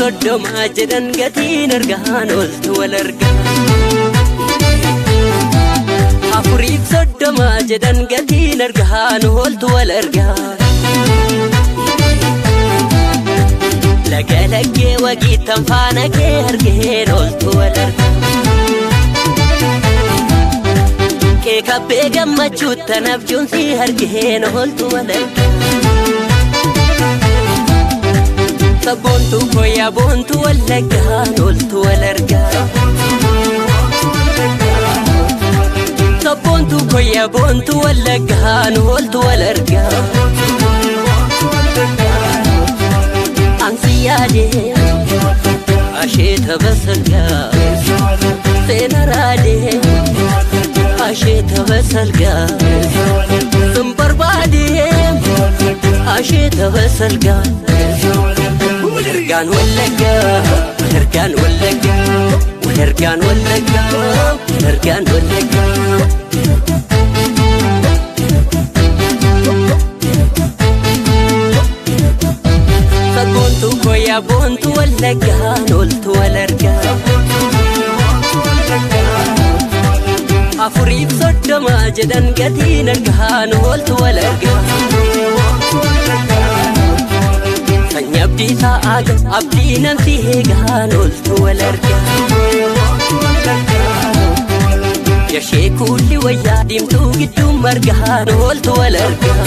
30 jedhan gatiin argaan oltu wal argaa. 34 jedhan gatiin argaan oltu wal argaa. Laga laggee wagiitan faana kee argeen oltu wal argaa. Kee kabbee gammachuuttan abjuun si argeen oltu wal argaa. Sabboontuu koyyaa boontuu wallaggaan oltu wal argaa. Sabboontuu koyyaa boontuu wallaggaan oltu wal argaa. Ansi yaadee asheeta basalgaa seena raadee asheeta basalgaa sun barbaadee asheeta basalgaa. Walargaan wallaggaa walargaan wallaggaa walargaan wallaggaa walargaan wallaggaa. Sabboontuu koyyaa boontuu wallaggaan oltu wal argaa. 34 jedhan gatiin argaan oltu wal argaa. Sanyii abdii sa'aa abdii namsi eegaan oltu wal argaa. Yashee kuulli wayyaa diimtuu gidduu margaan oltu wal argaa.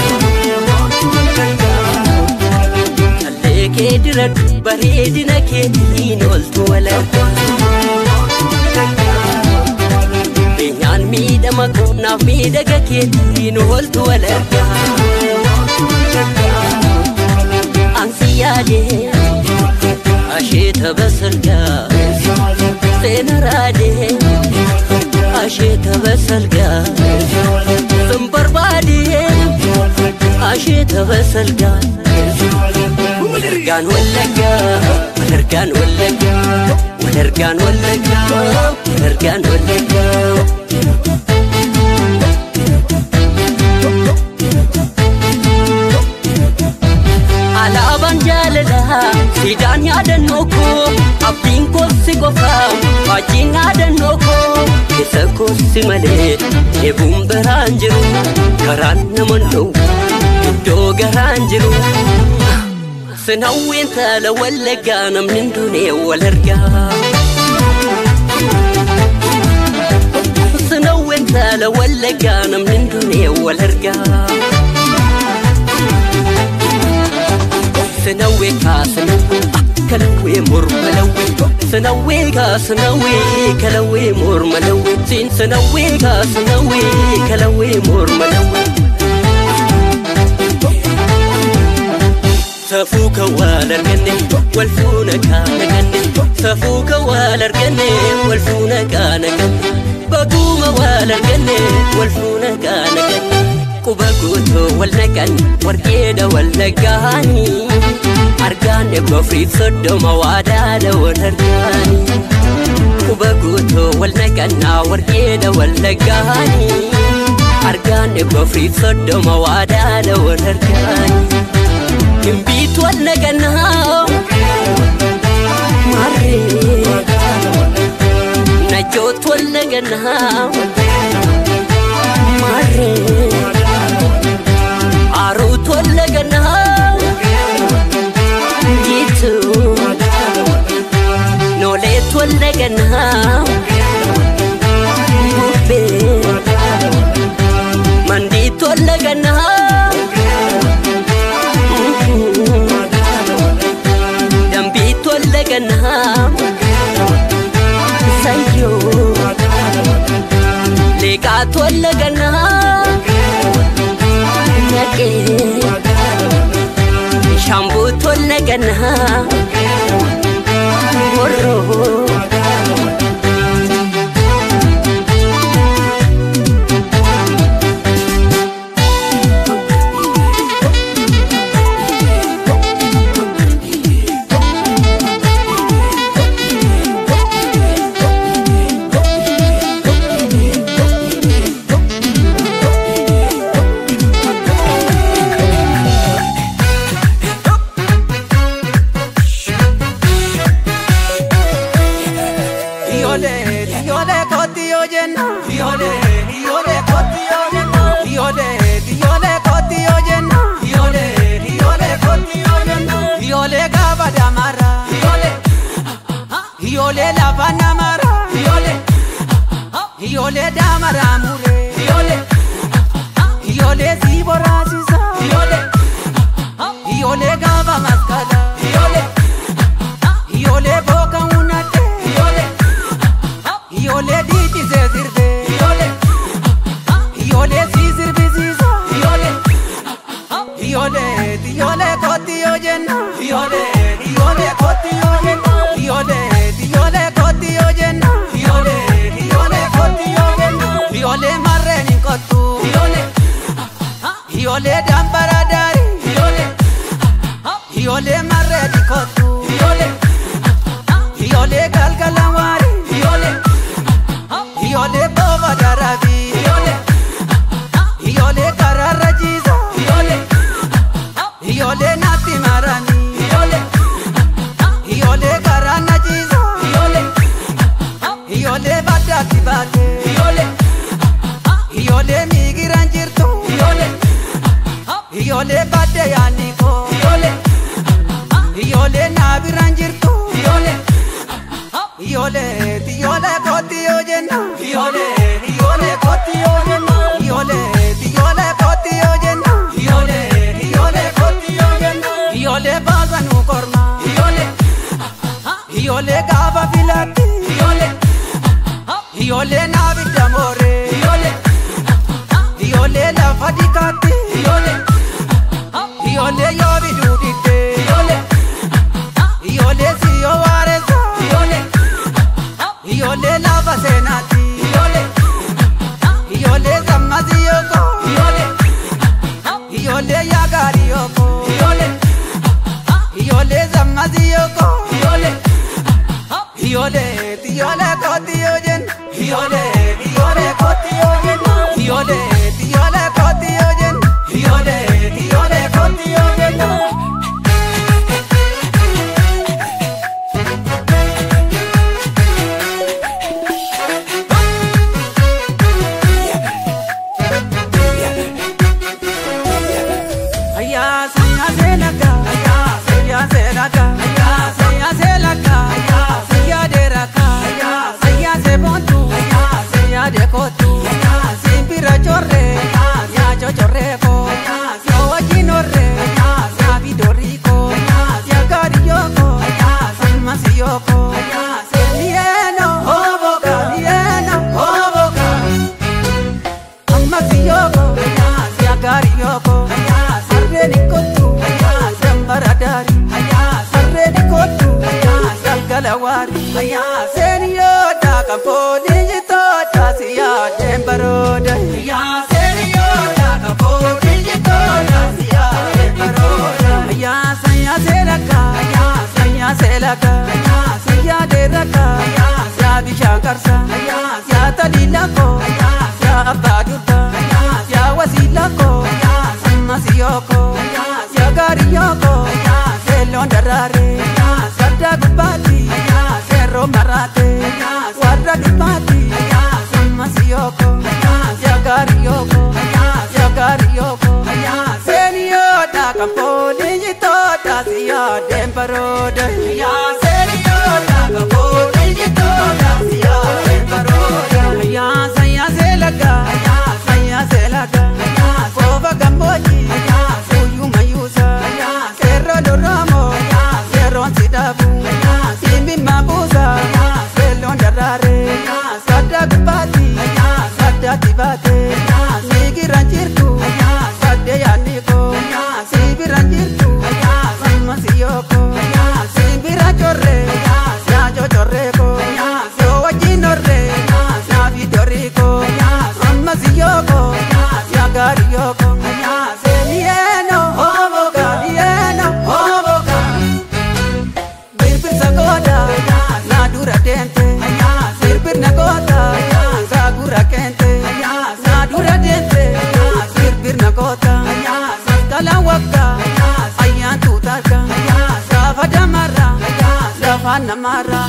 Callee kee diradhu bareedina keetiin oltu wal argaa. Beenyaan miidhama koonaaf miidhaga keetiin oltu wal argaa. Ansi yaadee asheeta basalgaa seena raadee asheeta basalgaa sun barbaadee asheeta basalgaa. Walargaan wallaggaa walargaan wallaggaa walargaan wallaggaa walargaan wallaggaa. Alaabaan jaalalaa siidaan yaadannoo koo abdiin koossi qofaa faajjiin yaadannoo koo keessa koossi malee eebuun biraan jiru karaan nama dhowwu iddoo garaan jiru. Sinawween taala wallaggaa namni hin duune wal argaa. Sinawween taala wallaggaa namni hin duune wal argaa. Sinawwee kaasinawwee kalawwee morma lawwee sinawwee kaasinawwee kalawwee morma lawwee siin sinawwee kaasinawwee kalawwee morma lawwee. Safuu kan wal arganne wal fuuna kaana ganne safuu kan wal arganne wal fuuna kaana ganne baguuma wal arganne wal fuuna kaana ganne. Quba guutuu wal naqan warqeedha wal naqaanii argaan 34 waadaadha wal argaanii. Quba guutuu wal naqannaa warqeedha wal naqaanii argaan 34 waadaadha wal argaanii. Gimbiitu wal naqannaa maarree najjootu wal naqannaa maarree. Aruutu wal naqannaa jiitu nooleetu wal naqannaa bubbee mandiitu wal naqannaa dambiitu wal naqannaa sayyoo leeqaatu wal naqannaa. Shambuutu wal naqannaa horroo. Afaan Amaaraa, Iyyoolee daamaraa muree, Iyyoolee si boraasisa, Iyyoolee gaafa maskala, Iyyoolee booka hunate, Iyyoolee dhiichisee sirbee, Iyyoolee si sirbisiisa, Iyyoolee iyyoolee kooti yoo jenna, Iyyoolee iyyoolee kooti yoo jenna, Iyyoolee iyyoolee kooti yoo jenna, Iyyoolee iyyoolee kooti yoo jenna, Iyyoolee marreen hin kottu, Iyyoolee dambara daari, Iyyoolee marreen hin kottu, Iyyoolee galgala waari, Iyyoolee booba darabi, Iyyoolee karaarra jiisa, Iyyoolee naatti marani, Iyyoolee karaa na jiisa, Iyyoolee baddaatti baate, Iyyoolee miigiraan jirtu, Iyyoolee badde yaanni koo, Iyyoolee naabiraan jirtu, Iyyoolee iyyoolee kooti yoo jenna, Iyyoolee iyyoolee kooti yoo jenna, Iyyoolee iyyoolee kooti yoo jenna, Iyyoolee iyyoolee kooti yoo jenna, Iyyoolee baasanuu korma, Iyyoolee gaafa filatti, Iyyoolee naabidda mooree, Iyyoolee lafa dikaatti, Iyyoolee yoo biduu didde, Iyyoolee siyoo waareessa, Iyyoolee lafa seenaatti, Iyyoolee sammasii yooko, Iyyoolee yaagaarii yooko, Iyyoolee sammasii yooko, Iyyoolee iyyoolee kooti yoo jenna, Iyyoolee iyyoolee kooti yoo jenna, Iyyoolee iyyoolee kooti yoo jenna, Iyyoolee iyyoolee kooti yoo jenna. Ayya siya selaka, ayya siya selaka, ayya siya selaka, ayya siya deraka, ayya siya sebontu, ayya siya dekotu, ayya simpira chorre, ayya chochorreko, ayya wajinorre, ayya vidoriko, ayya gariyoko, ayya samasiyoko, ayya senieno oboka, nieno oboka, amasiyoko, ayya gariyoko, ayya sarreen kottu, ayya dambara daari, ayya sarreen kottu, ayya galgala waari, ayya seniyoota kan fooliin toota siyaa deembarooda, ayya seniyoota kan fooliin toota siyaa deembarooda, ayya sayya seelaka, ayya sayya seelaka, ayya sayya deeraka, ayya yaa bishaan qarsa, ayya yaa taliilako, ayya yaa abbaa durba, ayya yaa wasiilako, ayya ammasiyoko, yaa gaariyoko, seeloon daraare, gaddaa gubbaatti, seeroo maraate, warra dubbaatti, ammasiyoko, yaa gaariyoko, yaa gaariyoko, seeniyoota kan fooliin toota siyaa deembarooda, seeniyoota kan fooliin toota siyaa deembarooda, sayyaa seelaga, sayyaa seelaga, koofa gammoojjii, uyyuu mayyuusa, seeroo doroomoo, seeroon si dhaabu, simbi mabuusa, seeloon daraare, saddaa gubbaatti, saddaatti baate, miigiraan jirtu, saddee yaanni koo, siibiraan jirtu, ammasiyoko, simbira chorre, yaa chochorre koo, yoo wajjin horre, naafi dorii koo, ammasiyoko, yaa gaariyoko, seeniyeeno oboka, niyeeno oboka, birbirsa goota, naa dura deemte, birbirna goota, saagura keente, naa dura deemte, birbirna goota, saskalaan wagga, ayyaan tuutarka, gaafa damarra, lafaan namarra,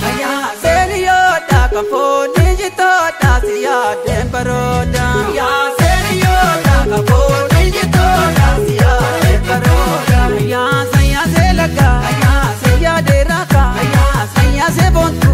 seeniyoota kan fooliin toota siyaa deembarooda, seeniyoota kan fooliin toota siyaa deembarooda, sayyaa seelaka, sayyaa deeraka, sayyaa seebontu,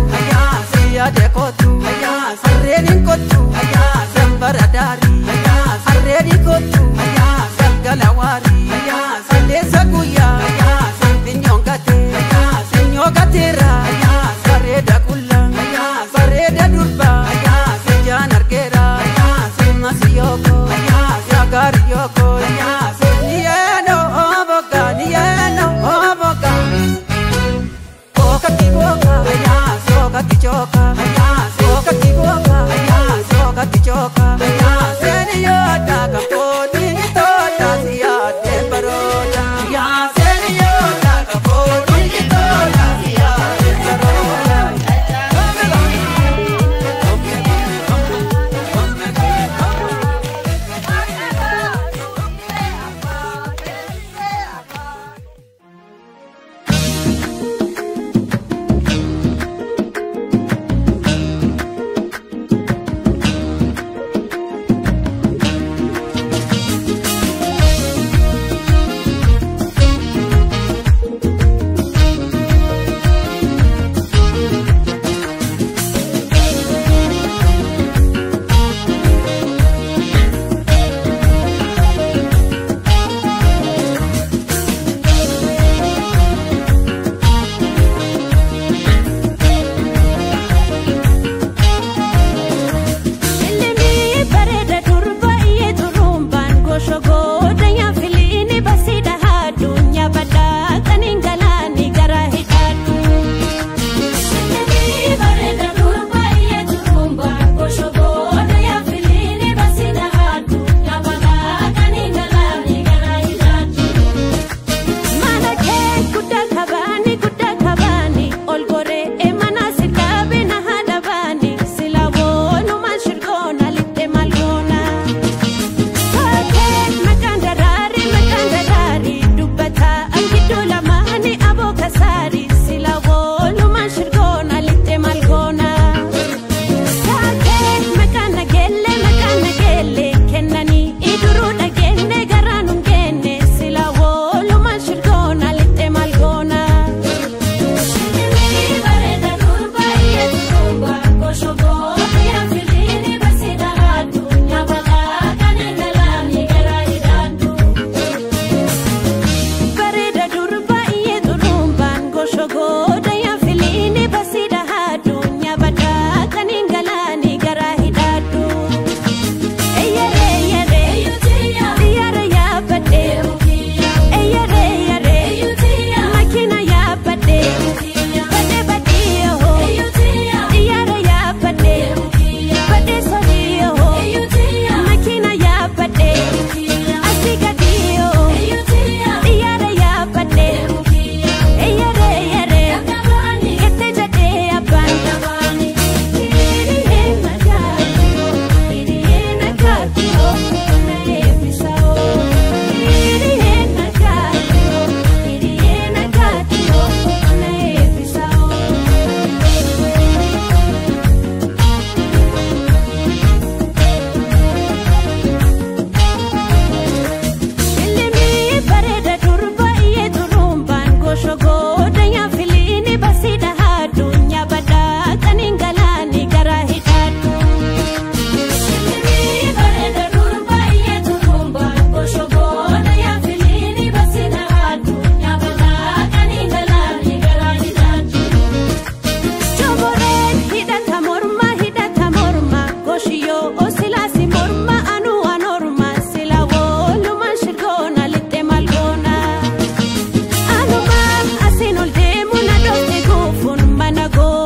koo.